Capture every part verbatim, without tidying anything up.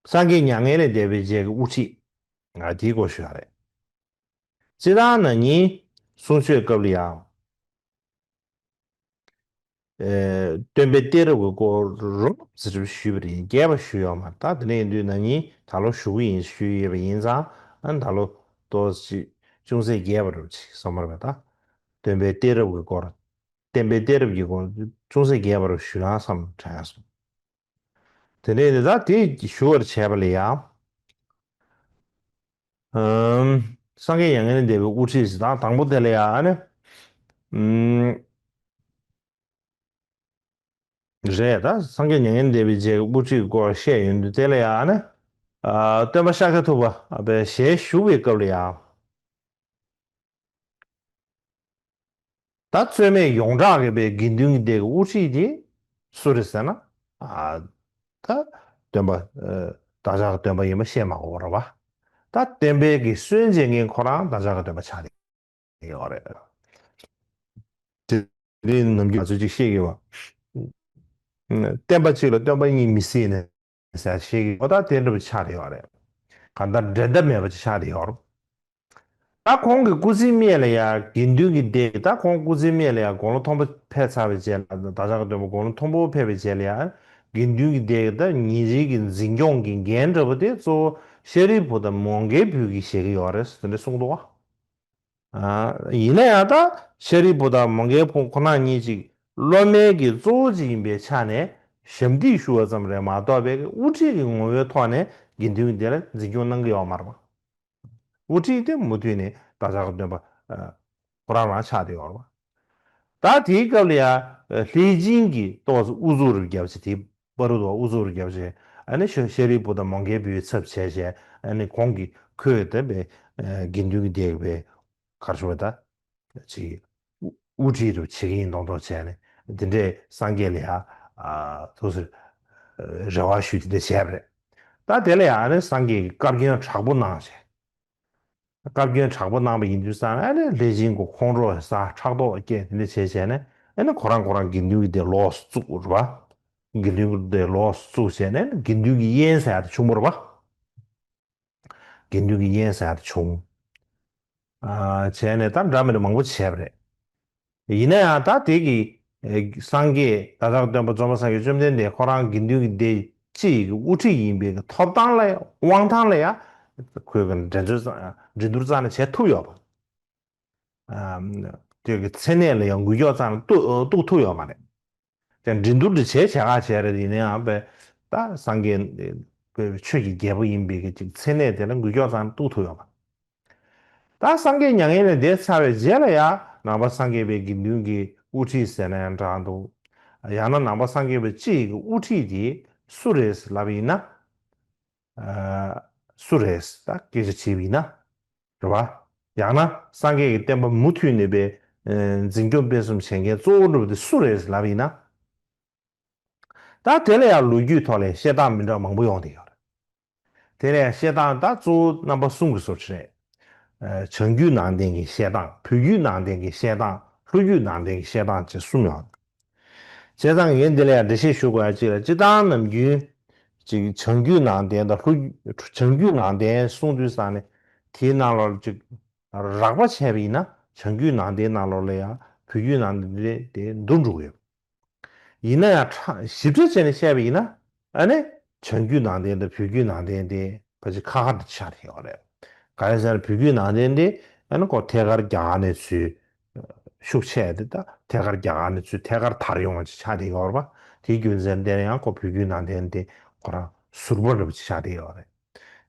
སངས་རྒྱས་མྱ་ངན་ལས་འདས་པའི་རྗེས་ཀྱི་དབུ་ཁྲིད། ང་དེའི་སྐོར་ཞུ་ཡ་རེད། སྤྱིར་བཏང་ན་ནི་གསུང་ཆོས་སྐབས་ལ་ཡང་། ཨེ། སྟོན་པའི་གཏད་རབས་ཀྱི་སྐོར་རོབ་ཙམ་ཞུས་པ་རེད། རྒྱས་པ་ཞུས་ཡོད་མ་རེད། ད་དེ་འདྲ་ཡིན་དུས་ན་ནི་ད་ལོ་ཞུ་གི་ཡིན། ཞུས་ཡོད་པ་ཡིན་ཙང་། ཨ། ད་ལོ་ཏོག་ཙམ་ཅུང་ཟད་རྒྱས་པ་རུ་ཅིག་བསམ་པ་རེད་པ། ད་སྟོན་པའི་གཏད་རབས་ཀྱི་སྐོར། བསྟན་པའི་གཏད་རབས་ཀྱི་སྐོར་ཅུང་ཟད་རྒྱས་པ་རུ་ཞུས་ན་བསམ་དྲན་སོང་། དེ་ནས་ད་དེ་ཞུ་བར་བྱས་པ་ལ་ཡང་། ཨམ། སངས་རྒྱས་མྱ་ངན་ལས་འདས་པའི་དབུ་ཁྲིད་ཟེར། ད་དང་པོ་དེ་ལ་ཡང་ཨ་ནི། ཨམ། རེད། ད་སངས་རྒྱས་མྱ་ངན་འདས་པའི་རྗེས་ཀྱི་དབུ་ཁྲིད་སྐོར་བཤད་ཡོང་དུས་དེ་ལ་ཡང་ཨ་ནི། ཨ། སྟོན་པ་ཤཱཀྱ་ཐུབ་པ་པའི་ཞལ་བཞུགས་པའི་སྐབས་ལ་ཡང་། ད་རྩོད་མེད་ཡོངས་གྲགས་ཀྱི་པའི་དགེ་འདུན་གྱི་སྡེ་གི་དབུ་ཁྲིད་དེ་སུ་རེད་ཟེར་ན། ཨ། ད་སྟོན་པ། ཨ། བདག་ཅག་གི་སྟོན་པ་ཡིན་པ་བཤད་མ་དགོས་པ་རེད་པ། ད་བསྟན་པའི་གི་སྲོལ་འབྱེད་མཁན་ཁོ་རང་བདག་ཅག་གི་སྟོན་པ་ཆགས་བསྡད་ཡོད་རེད། དེ་རིང་ནམ་རྒྱུན་ང་ཚོས་ཅིག་བཤད་ཀྱི་ཡོད་པ། བསྟན་པ་གཅིག་ལ་སྟོན་པ་གཉིས་མི་སྲིད་ནས་ཟེར་བཤད་ཀྱི་ཡོད། ད་དེ་འདྲ་པོ་ཆགས་བསྡད་ཡོད་རེད། གང་ལྟར་འགྲན་ཟླ་མེད་པ་ཅིག་ཆགས་བསྡད་ཡོད་རེད། ད་ཁོང་གི་སྐུ་ཚེའི་སྨད་ལ་ཡང་དགེ་འདུན་གྱི་སྡེ། ད་ཁོང་སྐུ་ཚེའི་སྨད་ལ་ཡང་དགུང་ལོ་མཐོན་པོ་ཕེབས་ཚར་བའི་རྗེས་ལ། བདག་ཅག་གི་སྟོན་པ་དགུང་ལོ་མཐོན་པོ་ཕེབས་པའི་རྗེས་ལ་ཡང་དགེ་འདུན་གྱི་སྡེ་གི་ད་ཉིན་རེའི་གི་འཛིན་སྐྱོང་གི་འགན་འདྲ་པོ་དེ་གཙོ་བོ་ཤཱ་རིའི་བུ་དང་མོའུ་འགལ་བུས་ཀྱིས་བཞེས་ཀྱི་ཡོད་རེད་ཟེར་དེ་འདྲ་གསུངས་འདུག་བ། ཨ། ཡིན་ན་ཡང་ད་ཤཱ་རིའི་བུ་དང་མོའུ་འགལ་བུ་ཁོ་ན་གཉིས་ཅིག་སློབ་མའི་གི་གཙོ་བོ་ཅིག་ཡིན་པའི་ཆ་ནས་ཞབས་འདེགས་ཞུ་བ་ཙམ་རེད་མ་གཏོགས་པའི་དབུ་ཁྲིད་ཀྱི་ངོ་བོའི་ཐོག་ནས་དགེ་འདུན་གྱི་སྡེ་ལ་འཛིན་སྐྱོང་གནང་གི་ཡོད་མ་རེད་པ། དབུ་ཁྲིད་དེ་མུ་མཐུད་ནས་བདག་ཅག་གི་སྟོན་པ། ཨ། ཁོ་རང་རང་ཆགས་བསྡད་ཡོད་རེད་པ། ད་དེའི་སྐབས་ལ་ཡང་ལྷས་སྦྱིན་གྱིས་ཏོག་ཙམ་དབུ་ཚུགས་རུ་བརྒྱབ་བྱས། དེའི་བར་དུ་དབུ་ཚུགས་རུ་བརྒྱབ་བྱས། ཨ་ནི་ཤཱ་ཤཱ་རིའི་བུ་དང་མོའུ་འགལ་བུའི་ཚབ་བྱས་བྱས། ཨ་ནི་ཁོང་གིས་ཁོས་དེ་པའི་དགེ་འདུན་གྱི་སྡེ་པའི་གར་ཤོར་བ་ད་ཅིག་དབུ་ཁྲིད་དུ་བྱེད་ཀྱི་ཡིན་མདོག་མདོག་བྱས་ནས། དེ་འདྲས་སངས་རྒྱས་ལ་ཡང་། ཨ། ཐུགས་སུ་རེ་བ་ཞུས་དེ་འདྲས་བྱས་པ་རེད། ད་དེ་ལ་ཡང་ཨ་ནི་སངས་རྒྱས་ཀྱིས་བཀའ་བཀྱོན་དྲག་པོ་གནང་བྱས། བཀའ་བཀྱོན་དྲག་པོ་གནང་བ་ཡིན་དུས་ཙང་ཨ་ནི་ལྷས་སྦྱིན་གྱི་ཁོང་ཁྲོ་ཟ། ཕྲག་དོག་སྐྱེས། དེ་འདྲ་བྱས་བྱས་ནས་ཨ་ནི་ཁོ་རང་ཁོ་རང་དགེ་འདུན་གྱི་སྡེ་ལོགས་སུ་བཙུགས་རེད་པ། དགེ་འདུན་གྱི་སྡེ་ལོགས་སུ་བཙུགས་བྱས་ནས་དགེ་འདུན་གྱི་དབྱེན་ཟེར་ཡ་དེ་བྱུང་བ་རེད་པ། དགེ་འདུན་གྱི་དབྱེན་ཟེར་ཡ་དེ་བྱུང་། ཨ། བྱས་ནས་ད་འདྲ་མི་འདྲ་མང་པོ་བྱས་པ་རེད། ཡིན་ན་ཡང་ད་དེ་གི། ཨེ། སངས་རྒྱས་ད་ལྟར་སྟོན་པ་རྫོགས་པ་སངས་རྒྱས་བཅོམ་ལྡན་འདས་ཁོ་རང་དགེ་འདུན་གྱི་སྡེ་སྤྱི་ཡི་གི་དབུ་ཁྲིད་ཡིན་པའི་གི་ཐོབ་ཐང་ལ་ཡང་། དབང་ཐང་ལ་ཡང་ཁོས་གི་འགྲན་རྩོད་རྩ། འགྲན་བསྡུར་རྩ་ནས་བྱེད་ཐུབ་ཡོད་པ། ཨ། དེ་གི་མཚན་གནས་ལ་ཡང་འགུལ་སྐྱོད་རྩ་ནས་གཏུག་གཏུག་ཐུབ་ཡོད་མ་རེད། ཀྱང་འགྲན་བསྡུར་དེ་བྱས་བྱས་ག་བྱས་རེད། ཡིན་ན་ཡང་པས་ད་སངས་རྒྱས་པའི་ཆོས་ཀྱི་རྒྱལ་པོ་ཡིན་པའི་གི་ཅིག་མཚན་གནས་དེ་ལ་འགུལ་སྐྱོད་ཙམ་གཏུག་ཐུབ་ཡོད་པ། ད་སངས་རྒྱས་མྱ་ངན་ལས་འདས་ཚར་བའི་རྗེས་ལ་ཡང་ནང་པ་སངས་རྒྱས་པའི་དགེ་འདུན་གྱི་དབུ་ཁྲིད་ཟེར་ན་ཡང་འདྲ་འདུག། ཡང་ན་ནང་པ་སངས་རྒྱས་པའི་སྤྱི་ཡི་གི་དབུ་ཁྲིད་དེ་སུ་རེད་ལབ་ཡིན་ན། ཨ། སུ་རེད་ད་སྐད་ཆ་དྲིས་པ་ཡིན་ན། རེད་པ། ཡང་ན་སངས་རྒྱས་ཀྱི་བསྟན་པ་མུ་མཐུད་ནས་པའི། ཨ། འཛིན་སྐྱོང་སྤེལ་གསུམ་བྱེད་མཁན་གཙོ་བོ་འདྲ་པོ་དེ་སུ་རེད་ལབ་ཡིན་ན། ད་དེ་ལ་ཡང་ལོ་རྒྱུས་ཐོག་ལ་བཤད་སྟངས་མི་འདྲ་བ་མང་པོ་ཡོང་བསྡད་ཡོད་རེད། དེ་ལ་ཡང་བཤད་སྟངས་ད་གཙོ་བོ་རྣམ་པ་གསུམ་གྱི་བཟོ་འདྲ་རེད། ཨ། བྱང་རྒྱུད་ནང་བསྟན་གྱི་བཤད་སྟངས། བོད་བརྒྱུད་ནང་བསྟན་གྱི་བཤད་སྟངས། ལྷོ་རྒྱུད་ནང་བསྟན་གྱི་བཤད་སྟངས་བཅས་གསུམ་ཡོད། བྱས་ཙང་ངས་འདི་ལ་ཡང་འགྲེལ་བཤད་ཞུ་དགོས་ཡ་གཅིག་ལ། སྤྱིར་བཏང་ནམ་རྒྱུན་ཅིག་བྱང་རྒྱུད་ནང་བསྟན་དང་ལྷོ། བྱང་རྒྱུད་ནང་བསྟན་གསུང་དུས་ཙང་ནས་དེའི་ནང་ལོགས་ཅིག་རགས་པ་བྱས་པ་ཡིན་ན་བྱང་རྒྱུད་ནང་བསྟན་ནང་ལོགས་ལ་ཡང་བོད་བརྒྱུད་ནང་བསྟན་དེ་འདུ་འགྲོ་གི་ཡོད། ཡིན་ན་ཡང་ཕྲ། ཞིབ་ཕྲ་བྱས་ནས་བཤད་པ་ཡིན་ན་ཨ་ནི་བྱང་རྒྱུད་ནང་བསྟན་དང་བོད་བརྒྱུད་ནང་བསྟན་དེ་ཕལ་ཆེར་ཁ་ཁ་འདྲ་ཆགས་ཡོད་རེད། ག་རེ་ཟེར་ན་བོད་བརྒྱུད་ནང་བསྟན་དེ་ཨ་ནི་ཁོ་ཐད་ཀར་རྒྱ་གར་ནས་ཚུར་ཤུགས་ཆེ་དེ། ད་ཐད་ཀར་རྒྱ་གར་ནས་ཚུར་ཐད་ཀར་དར་ཡོང་བ་ཅིག་ཆགས་བསྡད་ཡོད་རེད་པ། དེའི་རྒྱུ་མཚན་དེ་ཡང་ཁོ་བོད་བརྒྱུད་ནང་བསྟན་དེ་ཁོ་རང་ཟུར་པ་འདྲ་པོ་ཅིག་ཆགས་བསྡད་ཡོད་རེད།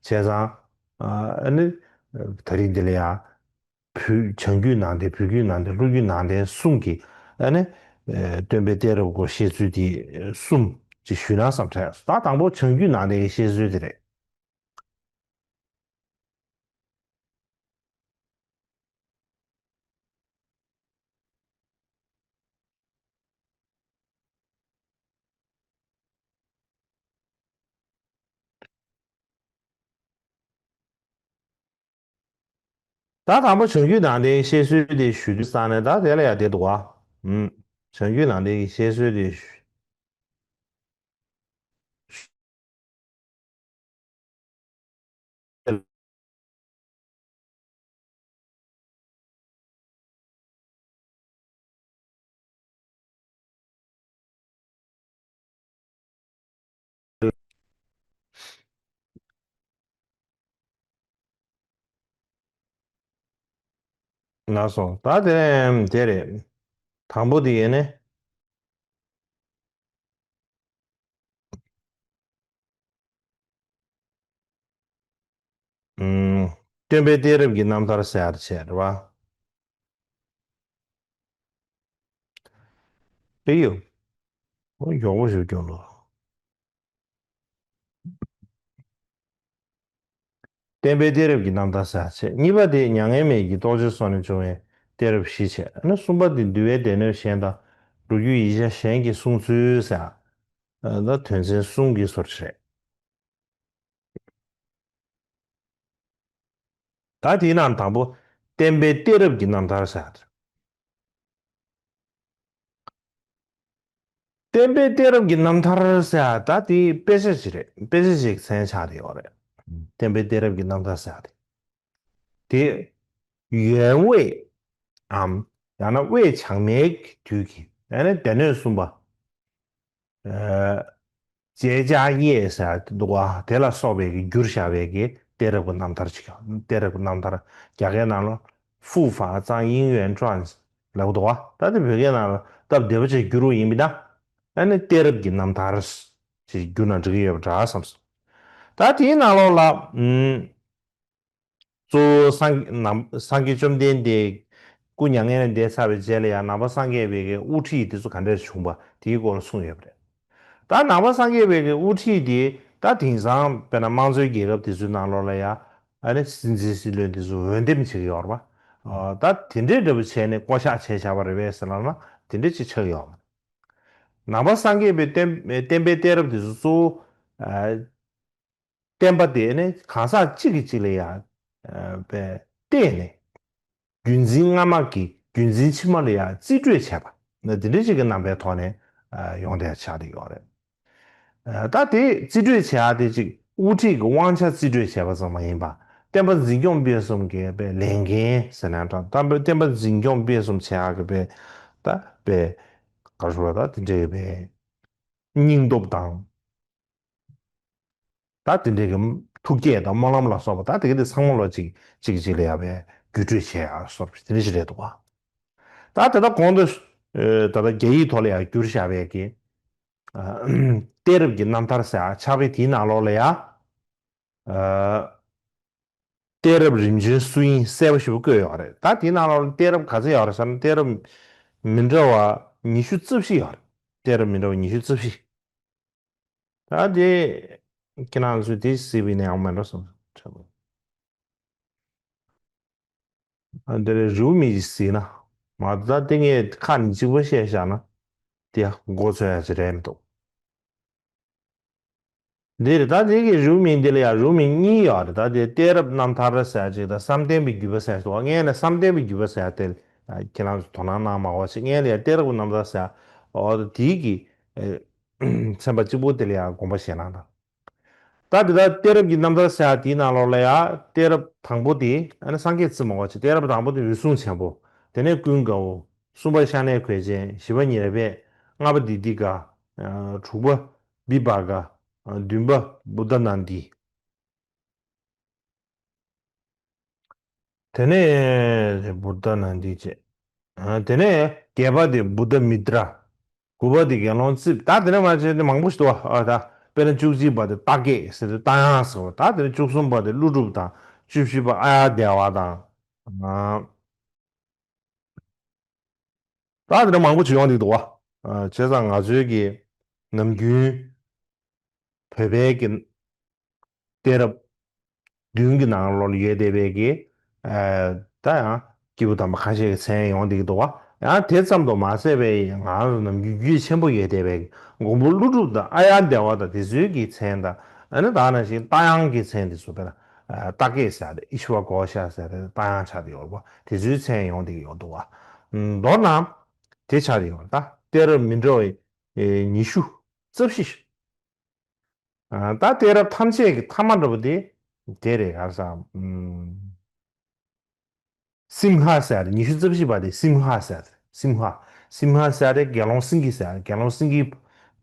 བྱས་ཙང་ཨ་ནི་ད་རིང་འདི་ལ་ཡང་བོད། བྱང་རྒྱུད་ནང་བསྟན། བོད་བརྒྱུད་ནང་བསྟན། ལྷོ་རྒྱུད་ནང་བསྟན་གསུམ་གྱི་ཨ་ནི་སྟོན་པའི་གཏད་རབས་སྐོར་བཤད་ཚུལ་དེ་གསུམ་ཅིག་ཞུས་ན་བསམ་དྲན། ད་དང་པོ་བྱང་རྒྱུད་ནང་བསྟན་གྱི་བཤད་ཚུལ་དེ་རེད། ད་དང་པོ་བྱང་རྒྱུད་ནང་བསྟན་བཤད་སྲོལ་དེ་ཞུ་དུས་ཙང་ནས་ད་དེ་ལ་ཡང་བསྡད་འདུག་ག། ཨུམ། བྱང་རྒྱུད་ནང་བསྟན་གྱི་བཤད་སྲོལ་དེ་ཞུ། ལགས་སོ། ད་དེ་དེ་རེད། དང་པོ་དེ་ཡིན་ནི། ཨུམ། སྟོན་པའི་གཏད་རབས་ཀྱི་རྣམ་ཐར་ཟེར་ཡ་དེ་བྱས་རེད་བ། ཨེ་ཡོ། ཨོ་མགྱོགས་པོ་ཞིག་སྐྱོན་འགྲོ། བསྟན་པའི་གཏད་རབས་ཀྱི་རྣམ་ཐར་ཟེར་ཡ་བྱས། གཉིས་པ་དེ་མྱ་ངན་མེད་ཀྱི་རྟོགས་བརྗོད་སོགས་ནས་བྱུང་བའི་གཏད་རབས་བཞི་བྱས། ཨ་ནི་གསུམ་པ་དེ་འདུལ་བའི་སྡེ་སྣོད་གཞན་དང་སྒྲུབ་བརྒྱུད་ཡིག་ཆ་གཞན་གྱི་གསུང་ཚུལ་ཟེར་ཡ། ད་དོན་ཚན་གསུམ་གྱི་སོར་བྱས། ད་དེའི་ནང་དང་པོ་བསྟན་པའི་གཏད་རབས་ཀྱི་རྣམ་ཐར་ཟེར་ཡ་རེད། བསྟན་པའི་གཏད་རབས་ཀྱི་རྣམ་ཐར་ཟེར་ཡ་ད་དེ་དཔེ་ཆ་ཞིག་རེད། དཔེ་ཆ་ཞིག་གི་མཚན་ཆགས་བསྡད་ཡོད་རེད། བསྟན་པའི་གཏད་རབས་ཀྱི་རྣམ་ཐར་ཟེར་ཡ་དེ། དེ་ཡོན་དབྱེ་འམ་ཡང་ན་དབྱེ་བྱང་མའི་དུས་ཀྱི་ཡང་ན་སྡེ་སྣོད་གསུམ་པ། ཨ། བྱེད་བྱ་དབྱེ་ཟེར་འདུག་བ། དེ་ལ་སོགས་པའི་གི་བསྒྱུར་བཞག་པའི་གི་གཏད་རབས་ཀྱི་རྣམ་ཐར་ཅིག་གཏད་རབས་ཀྱི་རྣམ་ཐར། རྒྱ་སྐད་ནང་ལ་ཧྥུ་ཧྥ་ཙང་དབྱིང་ཡོན་ཀྲོན་ལབ་འདུག་བ། ད་དེ་བོད་སྐད་ནང་ལ་སྟབས་བདེ་པོ་ཅིག་བསྒྱུར་བ་ཡིན་པ་ན། ཨ་ནི་གཏད་རབས་ཀྱི་རྣམ་ཐར་ཅིག་བསྒྱུར་ན་འགྲིག་གི་ཡོད་པ་འདྲ་བསམ་སོང་། ད་དེའི་ནང་ལོགས་ལ། ཨུམ། གཙོ་བོ་སངས་ནམ་སངས་རྒྱས་བཅོམ་ལྡན་འདས་སྐུ་མྱ་ངན་ལས་འདས་ཚར་བའི་རྗེས་ལ་ཡང་ནང་པ་སངས་རྒྱས་པའི་གི་དབུ་ཁྲིད་དེ་ཚོ་ག་འདྲས་བྱུང་པ་དེའི་སྐོར་ལ་གསུངས་ཡོད་པ་རེད། ད་ནང་པ་སངས་རྒྱས་པའི་གི་དབུ་ཁྲིད་དེ་ད་དེང་སང་དཔེར་ན་དམངས་གཙོའི་རྒྱལ་ཁབ་དེ་ཚོའི་ནང་ལོགས་ལ་ཡང་ཨ་ནི་སྲིད་འཛིན་སྲིད་བློན་དེ་ཚོ་འོས་འདེམས་བྱེད་ཀྱི་ཡོད་རེད་པ། ཨ། ད་དེ་འདྲའི་འདྲ་པོ་བྱས་ནས་བསྐོ་གཞག་བྱས་བཞག་པ་རེད་པས་ཟེར་ལབ་ན་དེ་འདྲ་ཅིག་ཆགས་ཀྱི་ཡོད་མ་རེད། ནང་པ་སངས་རྒྱས་པའི་བསྟན་བསྟན་པའི་གཏད་རབས་དེ་ཚོ་གཙོ་བོ། ཨ། བསྟན་པ་དེ་ནི་གང་ཟག་གཅིག་གིས་གཅིག་ལ་ཡང་བལྟས་ནས་རྒྱུན་འཛིན་སྔ་མ་གིས་རྒྱུན་འཛིན་ཕྱི་མ་ལ་ཡང་རྩིས་སྤྲོད་བྱས་པ་ན་འདི་འདྲ་ཅིག་གི་རྣམ་པའི་ཐོག་ནས་ཡོང་བསྡད་ཆགས་བསྡད་ཡོད་རེད། ད་དེ་རྩིས་སྤྲོད་བྱེད་ཡག་དེ་ཅིག་དབུ་ཁྲིད་ཀྱི་དབང་ཆ་རྩིས་སྤྲོད་བྱས་པ་ཙམ་མ་ཡིན་པ། བསྟན་པ་འཛིན་སྐྱོང་སྤེལ་གསུམ་གྱི་པའི་ལས་འགན་ཟེར་ན་འདྲ། བསྟན་པ་བསྟན་པ་འཛིན་སྐྱོང་སྤེལ་གསུམ་བྱེད་ཡག་གི་པའི་ད་པའི་ག་རེ་ཞུ་དགོས་རེད། ད་དེ་འདྲའི་པའི་སྙིང་སྟོབས་དང་། ད་དེ་འདྲའི་གི་ཐུགས་བསྐྱེད་དང་སྨོན་ལམ་ལ་སོགས་པ་ད་དེ་ག་དེ་ཚང་མ་ལོ་གཅིག་གཅིག་གཅིག་ལ་ཡ་བའི་བརྒྱུད་སྤྲོད་བྱེད་ཡ་སོགས་པ་དེ་འདྲ་ཞིག་རེད་འདུག་བ། ད་དེ་ད་གོང་དུ་ད་ལྟ་རྒྱ་ཡིག་ཐོག་ལ་ཡ་བསྒྱུར་བཞག་པའི་གི་གཏད་རབས་ཀྱི་རྣམ་ཐར་ཟེར་ཡ་ཆགས་པའི་དེའི་ནང་ལོགས་ལ་ཡ། གཏད་རབས་རིམ་བྱོན་སུ་ཡིན་གསལ་པོ་ཞེ་པོ་བཀོད་ཡོད་རེད། ད་དེའི་ནང་ལོགས་ལ་གཏད་རབས་ག་ཚོད་ཡོད་རེད་ཟེར་ན་གཏད་རབས་མི་འདྲ་བ་ཉི་ཤུ་རྩ་བཞི་ཡོད་རེད། གཏད་རབས་མི་འདྲ་བ་ཉི་ཤུ་རྩ་བཞི། ད་དེ་ཁྱེད་རང་ཚོས་དེ་གཟིགས་པ་ཡིན་ན་ཡག་པོ་མེད་འགྲོ་བསམ་སོང་། ཨ། དེ་རེད། རེའུ་མིག་ཅིག་གཟིགས་ན་མ་གཏོགས་ད་དེ་ངས་ཁ་ནས་གཅིག་པོ་བཤད་བཞག་ན་དེ་མགོ་ཚོས་ཡ་ཅིག་རེད་མི་འདུག་འདི་རེད། ད་དེ་གི་རེའུ་མིག་འདི་ལ་ཡང་རེའུ་མིག་གཉིས་ཡོད་རེད། ད་དེ་གཏད་རབས་རྣམ་ཐར་ཟེར་ཡ་ཅིག་དང་བསམ་གཏན་པའི་བརྒྱུད་པ་ཟེར་ཡ་ཅིག་འདུག་ངས་ནི་བསམ་གཏན་པའི་བརྒྱུད་པ་ཟེར་ཡ་དེ་ཁྱེད་རང་ཚོ་དོ་སྣང་གནང་མ་དགོས་ཤིག་ངས་ལ་ཡང་གཏད་རབས་ཀྱི་རྣམ་ཐར་ཟེར་ཡ་འོ་ད་དེའི་གི་ཚན་པ་གཅིག་པོ་དེ་ལ་ཡང་དགོངས་པ་བཞེས་གནང་དང་། ད་དེ་ལྟར་གཏད་རབས་ཀྱི་རྣམ་ཐར་ཟེར་ཡ་དེའི་ནང་ལོགས་ལ་ཡང་གཏད་རབས་དང་པོ་དེ་ཨ་ནི་སངས་རྒྱས་བརྩི་མ་དགོས་ཅིག་གཏད་རབས་དང་པོ་དེ་འོད་སྲུང་ཆེན་པོ། དེ་ནས་ཀུན་དགའ་བོ། གསུམ་པ་ཤ་ནའི་གོས་ཅན། བཞི་པ་ཉེར་སྦས། ལྔ་པ་དི་དི་ཀ། དྲུག་པ་བི་བ་ཀ། བདུན་པ་བུདྡྷ་ནནྡི། དེ་ནས་བུདྡྷ་ནནྡི་བྱས། དེ་ནས་བརྒྱད་པ་དེ་བུདྡྷ་མི་ཏྲ། དགུ་པ་དེ་དགེ་སློང་རྩིབས། ད་དེ་ནས་མ་བྱས་ཏེ་མང་པོ་ཞིག་འདུག་བ། ཨ། ད་དཔེར་ན་བཅུ་གཅིག་པ་དེ་རྟ་སྐད་ཟེར་ཏེ་རྟ་དབྱངས་ཟེར་བ། ད་དེ་ནས་བཅུ་གསུམ་པ་དེ་ཀླུ་སྒྲུབ་དང་། བཅུ་བཞི་པ་ཨཱརྱ་དེ་ཝ་དང་། ད་དེ་འདྲ་མང་པོ་ཅིག་ཡོང་བསྡད་འདུག་བ། བྱས་ཙང་ང་ཚོའི་གི་ནམ་རྒྱུན་བོད་པའི་གི་གཏད་རབས་བདུན་གྱི་ནང་ལོགས་ལ་ཡོད་བསྡད་པའི་གི་ད་ཡང་སྐྱེས་བུ་དམ་པ་ཁ་ཤས་ཀྱི་མཚན་ཡོང་བསྡད་ཀྱི་འདུག་བ། ཡང་དེ་ཙམ་དུ་མ་ཟད་པའི་ང་རང་ཚོ་ནམ་རྒྱུན་རྒྱུས་ཆེན་པོ་ཡོད་བསྡད་པའི་གི་མགོན་པོ་ཀླུ་སྒྲུབ་དང་ཨཱརྱ་དེ་ཝ་དང་དེ་ཚོའི་གི་མཚན་དང་། ཨ་ནི་ད་ནང་བཞིན་རྟ་དབྱངས་ཀྱི་མཚན་དེ་ཚོ་དཔེར་ན་རྟ་སྐད་ཟེར་ཏེ་ཨི་ཤྭ་ཀོ་ཤ་ཟེར་ཏེ་རྟ་དབྱངས་ཆགས་བསྡད་ཡོད་རེད་བ། དེ་ཚོའི་མཚན་ཡོང་བསྡད་ཀྱི་ཡོད་འདུག་བ། མདོར་ན་དེ་ཆགས་བསྡད་ཡོད་རེད། ད་གཏད་རབས་མི་འདྲ་བའི་ཉི་ཤུ་རྩ་བཞི། ད་གཏད་རབས་ཐམས་ཅད་ཀྱི་ཐ་མ་འདྲ་པོ་དེ་དེ་རེད། ག་རེ་ཟེར། སིམ་ཧ་ཟེར་ཏེ་ཉི་ཤུ་རྩ་བཞི་པ་དེ་སིམ་ཧ་ཟེར་ཏེ། སིམ་ཧ། སིམ་ཧ་ཟེར་ཏེ་དགེ་སློང་སེང་གེ་ཟེར། དགེ་སློང་སེང་གེ།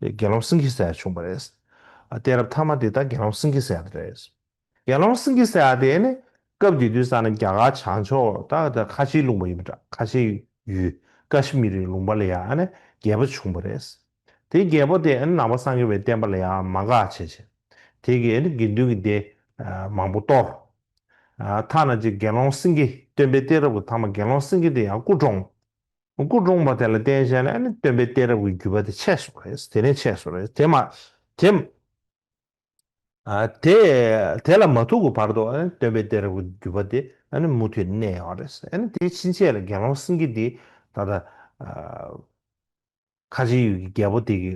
དགེ་སློང་སེང་གེ་ཟེར་བྱུང་བ་རེད། ཨ། གཏད་རབས་ཐ་མ་དེ་ད་དགེ་སློང་སེང་གེ་ཟེར་དེ་རེད། དགེ་སློང་སེང་གེ་ཟེར་དེ་ནི་ སྐབས་དེ་དུས་ཙ་ན་རྒྱ་གར་བྱང་ཕྱོགས་ད་ད་ཁ་ཆེའི་ལུང་པ་ཡིན་པ་འདྲ། ཁ་ཆེའི་ཡུལ་ཀ་ཤི་མིར་ལུང་པ་ལ་ཡང་ཨ་ནི་རྒྱལ་པོ་བྱུང་བ་རེད། དེའི་རྒྱལ་པོ་དེ་ཨ་ནི་ནང་པ་སངས་རྒྱས་པའི་བསྟན་པ་ལ་ཡང་མ་དགའ་བྱས་བྱས། དེ་གིས་ཨ་ནི་དགེ་འདུན་གྱི་སྡེ་མང་པོ་གཏོར། ཐ་ན་ཅིག་དགེ་སློང་སེང་གེ་སྟོན་པའི་གཏད་རབས་ཀྱི་ཐ་མ་དགེ་སློང་སེང་གེ་དེ་ཡང་སྐུ་གྲོངས། སྐུ་གྲོངས་པ་དེ་ལ་བརྟེན་བྱས་ནས་ཨ་ནི་སྟོན་པའི་གཏད་རབས་ཀྱི་རྒྱུད་པ་དེ་ཆད་སོང་རེད། དེ་ནས་ཆད་སོང་རེད། དེ་མ་དེ་ཨ་དེ་དེ་ལ་མ་ཐུག་གི་བར་དུ་ཨ་ནི་སྟོན་པའི་གཏད་རབས་ཀྱི་རྒྱུད་པ་དེ་ཨ་ནི་མུ་མཐུད་གནས་ཡོད་རེད། ཨ་ནི་དེའི་ཕྱིན་ཆད་ལ་དགེ་སློང་སེང་གེ་དེ་ད་ལྟ་ཨ་ཁ་ཆེའི་ཡུལ་གྱི་རྒྱལ་པོ་དེ་གི་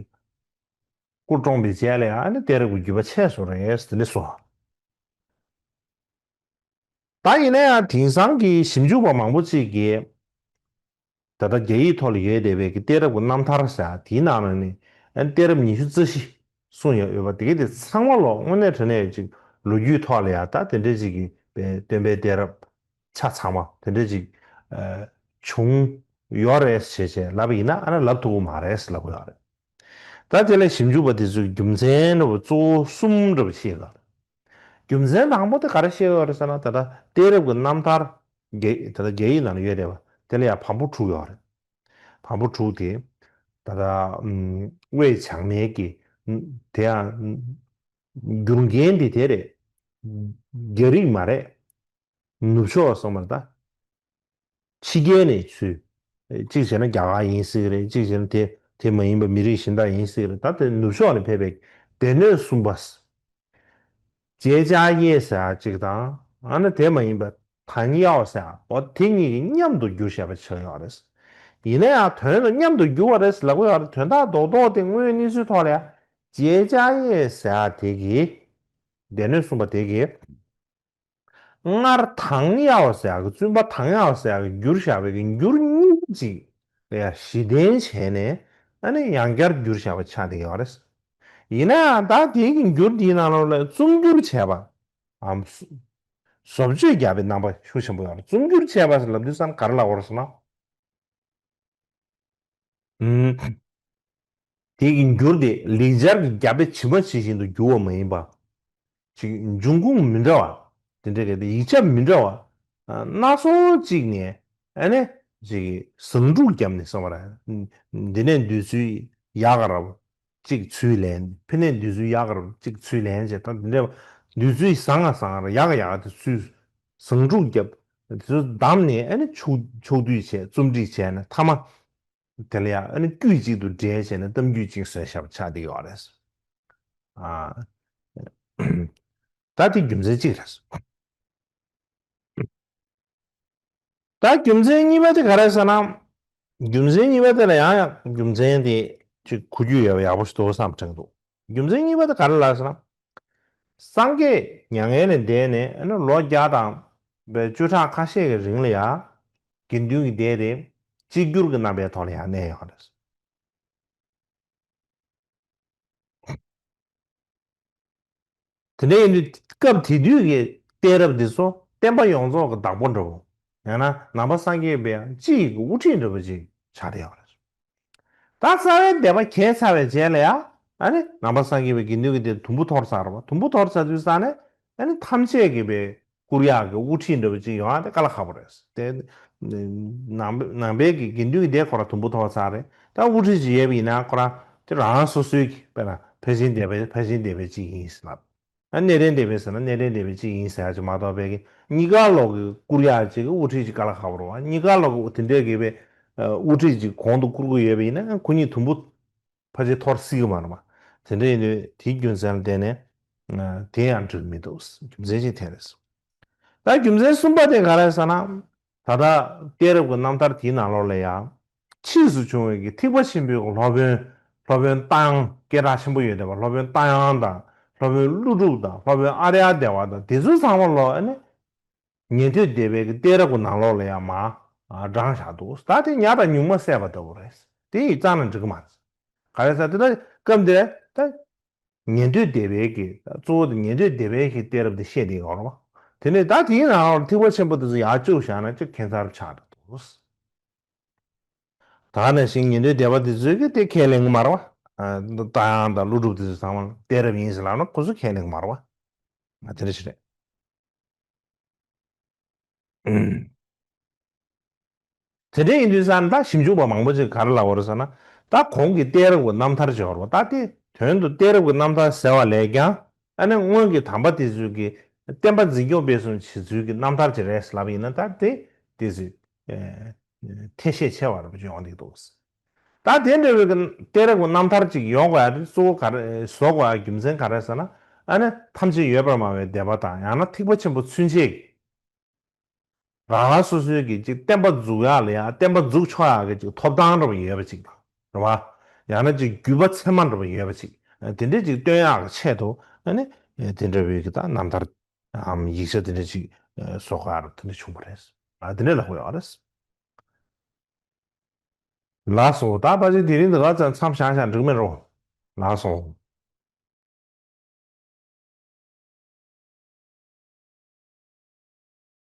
སྐུ་གྲོངས་པའི་རྗེས་ལ་ཡང་ཨ་ནི་གཏད་རབས་ཀྱི་རྒྱུད་པ་ཆད་སོང་རེད། དེ་ནས་སོ། ད་ཡིན་ན་ཡང་དེང་སང་གི་ཞིབ་འཇུག་པ་མང་པོ་ཅིག་གིས་ད་ལྟ་རྒྱ་ཡིག་ཐོག་ལ་ཡོད་བསྡད་པའི་གི་གཏད་རབས་ཀྱི་རྣམ་ཐར་ཟེར་དེའི་ནང་ལ་ནི་ཨ་ནི་གཏད་རབས་ཉི་ཤུ་རྩ་བཞི་གསུངས་ཡོད་ཡོད་པ་དེ་གི་དེ་ཚང་མ་ལོ་དངོས་གནས་དྲང་གནས་ཅིག་ལོ་རྒྱུས་ཐོག་ལ་ཡང་ད་དེ་འདྲ་ཅིག་གི་སྟོན་པའི་གཏད་རབས་ཆ་ཚང་མ་དེ་འདྲ་ཅིག་ཨ་བྱུང་ཡོད་རེད་ཟེར་བྱས་ལབ་པ་ཡིན་ན་ཨ་ནི་ལབ་ཐུབ་ཀྱི་མ་རེད་ཟེར་ལབ་ཀྱི་ཡོད་རེད། ད་དེ་ལ་ཞིབ་འཇུག་པ་དེ་ཚོས་རྒྱུ་མཚན་འདྲ་བོ་གཙོ་བོ་གསུམ་འདྲ་བོ་བཤད་ཡོད་རེད། རྒྱུ་མཚན་དང་པོ་དེ་ག་རེ་བཤད་ཡོད་རེད་ཟེར་ན་ད་ལྟ་གཏད་རབས་ཀྱི་རྣམ་ཐར་རྒྱ་ད་ལྟ་རྒྱ་ཡིག་ནང་ལ་ཡོད་རེད་བ། དེ་ལ་ཡང་བམ་པོ་དྲུག་ཡོད་རེད། བམ་པོ་དྲུག་དེ་ད་ལྟ་ཨམ་དབུས་བྱང་མའི་གི་དེ་ཡང་བསྒྱུར་མཁན་དེ་དེ་རེད། རྒྱ་རིགས་མ་རེད། ནུབ་ཕྱོགས་སོང་བར་ད། ཕྱི་རྒྱལ་ནས་ཚུར། གཅིག་བྱས་ན་རྒྱ་གར་ཡིན་སྲིད་ཀྱི་རེད། གཅིག་བྱས་ན་དེ་དེ་མ་ཡིན་པ་མི་རིགས་གཞན་དག་ཡིན་སྲིད་ཀྱི་རེད། ད་དེ་ནུབ་ཕྱོགས་ནས་ཕེབས་པའི་སྡེ་སྣོད་གསུམ་པ། ཅེ་ཅཱ་ཡེ་ཟེར་ཡག་གཅིག་དང་ཨ་ནི་དེ་མ་ཡིན་པ་ཐང་ཡའོ་ཟེར་ཡག་འོ་དེ་གཉིས་ཀྱིས་མཉམ་དུ་བསྒྱུར་བཞག་པ་ཆགས་ཡོད་རེད། ཡིན་ན་ཡང་དོན་དུ་མཉམ་དུ་བསྒྱུར་བ་རེད་ལབ་ཀྱི་ཡོད་རེད། དོན་དག་རྡོག་རྡོག་དེ་དངོས་ཡོད་གནས་ཚུལ་ཐོག་ལ་ཡང་ཅེ་ཅཱ་ཡེ་ཟེར་ཡག་དེ་གིས་སྡེ་སྣོད་གསུམ་པ་དེ་གིས། སྔར་ཐང་ཡའོ་ཟེར་ཡག་གི་བཙུན་པ་ཐང་ཡའོ་ཟེར་ཡག་གི་བསྒྱུར་བཞག་པའི་གི་འགྱུར་གཉིས་ཅིག་ལ་ཡང་གཞི་རྟེན་བྱས་ནས་ཨ་ནི་ཡང་བསྐྱར་བསྒྱུར་བཞག་པ་ཆགས་བསྡད་ཡོད་རེད། ཡིན་ན་ཡང་ད་དེའི་གི་འགྱུར་འདིའི་ནང་ལོགས་ལ་རྩོམ་བསྒྱུར་བྱས་པའམ་བཟོ་བཅོས་བརྒྱབ་པའི་རྣམ་པ་ཤུགས་ཆེན་པོ་ཡོད་རེད། རྩོམ་བསྒྱུར་བྱས་པ་ལབ་དུས་ཙམ་ག་རེ་ལབ་དགོས་རེད་ཟེར་ན། ཨུམ། དེ་གི་འགྱུར་དེ་ལེགས་སྦྱར་གྱི་རྒྱ་དཔེ་ཇི་མ་ཇི་བཞིན་དུ་བསྒྱུར་བ་མ་ཡིན་པ། ཅིག་འབྱུང་ཁུངས་མི་འདྲ་བ། དེ་འདྲ་གི་དེ་ཡིག་ཆ་མི་འདྲ་བ། སྣ་ཚོགས་ཅིག་ནས་ཨ་ནི་ཅིག་ཟུང་འཇུག་བརྒྱབ་ནས་གསུངས་པ་རེད། འདི་ནས་འདོད་ཚུལ་ཡག་ག་ར་བ། གཅིག་ཚུར་ལེན། ཕ་ནས་འདོད་ཚུལ་ཡག་ག་ར་བ་གཅིག་ཚུར་ལེན་བྱས་ད་འདི་འདྲ་བ། འདོད་ཚུལ་བཟང་ང་བཟང་ང་ར་ཡག་ག་ཡག་ག་དེ་ཚུར་ཟུང་འཇུག་བརྒྱབ། དེ་ཚོ་བདམས་ནས་ཨ་ནི་ཕྱོགས་ཕྱོགས་བསྡུས་བྱས་རྩོམ་སྒྲིག་བྱས་ནས་མཐའ་མ། དེ་ལ་ཡང་ཨ་ནི་དཀྱུས་གཅིག་ཏུ་འདྲེས་བྱས་ནས་གཏམ་རྒྱུད་ཅིག་བཟོས་བཞག་པ་ཆགས་བསྡད་ཡོད་རེད། ཨ། ད་དེ་རྒྱུ་མཚན་གཅིག་རེད། ད་རྒྱུ་མཚན་གཉིས་པ་དེ་ག་རེ་ཟེར་ན། རྒྱུ་མཚན་གཉིས་པ་དེ་ལ་ཡང་ཡང་རྒྱུ་མཚན་དེ་ཅིག་གོ་རྒྱུ་ཡོད་པ་ཡག་པོ་ཞིག་འདུག་བསམ་དྲན་འདུག་རྒྱུ་མཚན་གཉིས་པ་དེ་ག་རེ་ལབ་ཟེར་ན། སངས་རྒྱས་མྱ་ངན་ལས་འདས་ནས་ཨ་ནི་ལོ་བརྒྱ་དང་བཅུ་ཕྲག་ཁ་ཤས་ཀྱི་རིང་ལ་ཡང་དགེ་འདུན་གྱི་སྡེ་དེ་གཅིག་གྱུར་གྱི་རྣམ་པའི་ཐོག་ལ་ཡང་གནས་ཡོད་རེད། དེ་འདྲ་ཡིན་དུས་སྐབས་དེ་དུས་ཀྱི་གཏད་རབས་འདི་ཚོ་བསྟན་པ་ཡོངས་རྫོགས་ཀྱི་བདག་པོ་འདྲ་བོ། ཡང་ན་ནང་པ་སངས་རྒྱས་པའི་སྤྱི་ཡི་གི་དབུ་ཁྲིད་འདྲ་བོ་ཅིག་ཆགས་བསྡད་ཡོད་རེད། ད་རྩ་བའི་སྡེ་པ་གྱེས་ཚར་བའི་རྗེས་ལ་ཡང་ཨ་ནི་ནང་པ་སངས་རྒྱས་པའི་དགེ་འདུན་གྱི་སྡེ་དུམ་བུ་མཐོར་ཚར་བ། དུམ་བུ་མཐོར་ཚར་དུས་ཙང་ནས་ཨ་ནི་ཐམས་ཅད་ཀྱི་པའི་བསྐུར་ཡག་གི་དབུ་ཁྲིད་འདྲ་བོ་ཅིག་ཡོང་ཡག་དེ་དཀའ་ལས་ཁག་པོ་རེད། དེ་ནང་ནང་པའི་གི་དགེ་འདུན་གྱི་སྡེ་ཁོ་རང་དུམ་བུ་མཐོ་བ་ཚར་རེད། ད་དབུ་ཁྲིད་ཅིག་ཡོད་པ་ཡིན་ན་ཁོ་རང་དེ་རང་སོ་སོའི་གི་དཔེར་ན་ཕར་ཕྱིན་སྡེ་པའི་ཕར་ཕྱིན་སྡེ་པའི་ཅིག་ཡིན་ཟེར་ལབ། ཨ་གནས་བརྟན་སྡེ་པའི་ཟེར་ན་གནས་བརྟན་སྡེ་པའི་ཅིག་ཡིན་ཟེར་ཡག་ཅིག་མ་གཏོགས་པའི་གི་གཉིས་ཀ་ལོག་གི་བསྐུར་ཡག་ཅིག་གི་དབུ་ཁྲིད་ཅིག་དཀའ་ལས་ཁག་པོ་རེད་བ། གཉིས་ཀ་ལོག་གི་དེ་འདྲའི་གི་པའི་དབུ་ཁྲིད་ཅིག་གོང་དུ་བསྐུར་གི་ཡོད་པ་ཡིན་ན་ཁོ་གཉིས་དུམ་བུ་ཕལ་ཆེར་མཐོར་སྲིད་ཀྱི་མ་རེད་མ། དེ་འདྲ་ཡིན་དུས་དེའི་རྒྱུ་མཚན་ལ་བརྟེན་ནས་དེ་ཡང་འགྲིག་མི་འདུག་རྒྱུ་མཚན་ཅིག་དེ་རེད། ད་རྒྱུ་མཚན་གསུམ་པ་དེ་ག་རེ་ཟེར་ན། ད་ལྟ་གཏད་རབས་ཀྱི་རྣམ་ཐར་དེའི་ནང་ལོགས་ལ་ཡང་ཕྱིས་སུ་བྱུང་བའི་གི་ཐེག་པ་ཆེན་པོའི་སློབ་དཔོན་སློབ་དཔོན་རྟ་དབྱངས་སྐད་གྲགས་ཆེན་པོ་ཡོད་བསྡད་པ་སློབ་དཔོན་རྟ་དབྱངས་དང་སློབ་དཔོན་ཀླུ་སྒྲུབ་དང་སློབ་དཔོན་ཨཱརྱ་དེ་ཝ་དང་དེ་ཚོ་ཚང་མ་ལོ་ཨ་ནི། ཉན་ཐོས་སྡེ་པའི་གི་གཏད་རབས་ཀྱི་ནང་ལོགས་ལ་ཡང་མར་བགྲངས་བཞག་འདུག་ད་དེ་ཉག་དང་ཉུང་མ་བསྲེས་པ་ལྟ་བུ་རེད། དེ་ཡིས་རྩ་ནས་འགྲིག་གི་མ་རེད། ག་རེ་ཟེར་དེ་ད་སྐབས་འདིར་ད་ཉན་ཐོས་སྡེ་པའི་གི་གཙོ་བོ་དེ་ཉན་ཐོས་སྡེ་པའི་གི་གཏད་རབས་དེ་བཤད་བསྡད་ཡོད་རེད་བ། དེ་ནས་ད་དེའི་ནང་ལོགས་ཐེག་པ་ཆེན་པོ་དེ་ཚོ་ཡར་བཅུག་བཞག་ན་ཅིག་ཁྱད་མཚར་ཆགས་འགྲོ་འདུག་ད་ག་ནང་བཞིན་ཉན་ཐོས་སྡེ་པ་དེ་ཚོས་གི་དེ་ཁས་ལེན་གི་མ་རེད་བ། རྟ་དབྱངས་དང་ཀླུ་སྒྲུབ་དེ་ཚོ་ཚང་མ་གཏད་རབས་ཡིན་ཟེར་ལབ་ན་ཁོ་ཚོ་ཁས་ལེན་གི་མ་རེད་བ། དེ་འདྲ་ཞིག་རེད། དེ་འདྲ་ཡིན་དུས་ཙང་ད་ཞིབ་འཇུག་པ་མང་པོ་ཅིག་ག་རེ་ལབ་པ་རེད་ཟེར་ན། ད་གོང་གི་གཏད་རབས་ཀྱི་རྣམ་ཐར་ཅིག་ཡོད་རེད་པ། ད་དེ་དོན་དུ་གཏད་རབས་ཀྱི་རྣམ་ཐར་ཟེར་བ་ལས་ཀྱང་ཨ་ནི་སྔོན་གྱི་དམ་པ་དེ་ཚོས་ཀྱི་བསྟན་པ་འཛིན་སྐྱོང་སྤེལ་གསུམ་བྱེད་ཚུལ་གྱི་རྣམ་ཐར་ཅིག་རེད་ལབ་ཡིན་ན། ད་དེ་དེ་ཚོས་ཨེ་ཐེ་ཤེས་ཆེ་བ་རེད་པ་ཅིག་ཡོང་གི་འདུག་ད་དེ་འདྲ་བའི་གཏད་རབས་ཀྱི་རྣམ་ཐར་ཅིག་ཡོང་དགོས་ཡ་དེ་གཙོ་བོ་ག་རེ་བཟོ་དགོས་ཡ་རྒྱུ་མཚན་ག་རེ་ཟེར་ན། ཨ་ནི་ཐམས་ཅད་ཡོད་པར་སྨྲ་བའི་སྡེ་པ་དང་། ཡང་ན་ཐེག་པ་ཆེན་པོ་ཚུན་ཆད་ཀྱི་རང་རང་སོ་སོའི་གི་ཅིག་བསྟན་པ་འཛུགས་ཡག་ལ་ཡང་བསྟན་པ་འཛུགས་ཆོག་ཡག་གི་ཅིག་ཐོབ་ཐང་འདྲ་པོ་ཡོད་པ་ཅིག་དང་། རེད་བ། ཡང་ན་ཅིག་རྒྱུད་པ་ཚད་མ་འདྲ་པོ་ཡོད་པ་ཅིག་དེ་འདྲས་ཅིག་སྟོན་ཡག་གི་ཆེད་དུ་ཨ་ནི་དེ་འདྲ་བའི་གི་ད་རྣམ་ཐར་འམ་ཡིག་ཆ་དེ་འདྲས་ཅིག་བཟོ་དགོས་ཡག་དེ་འདྲས་བྱུང་བ་རེད། ཨ་དེ་འདྲས་ལབ་དགོས་ཡོད་རེད། ལགས་སོ། ད་ཕལ་ཆེར་དེ་རིང་འདི་ག་ཙམ་མཚམས་བཞག་བཞག་འགྲིག་མེད་རོ། ལགས་སོ།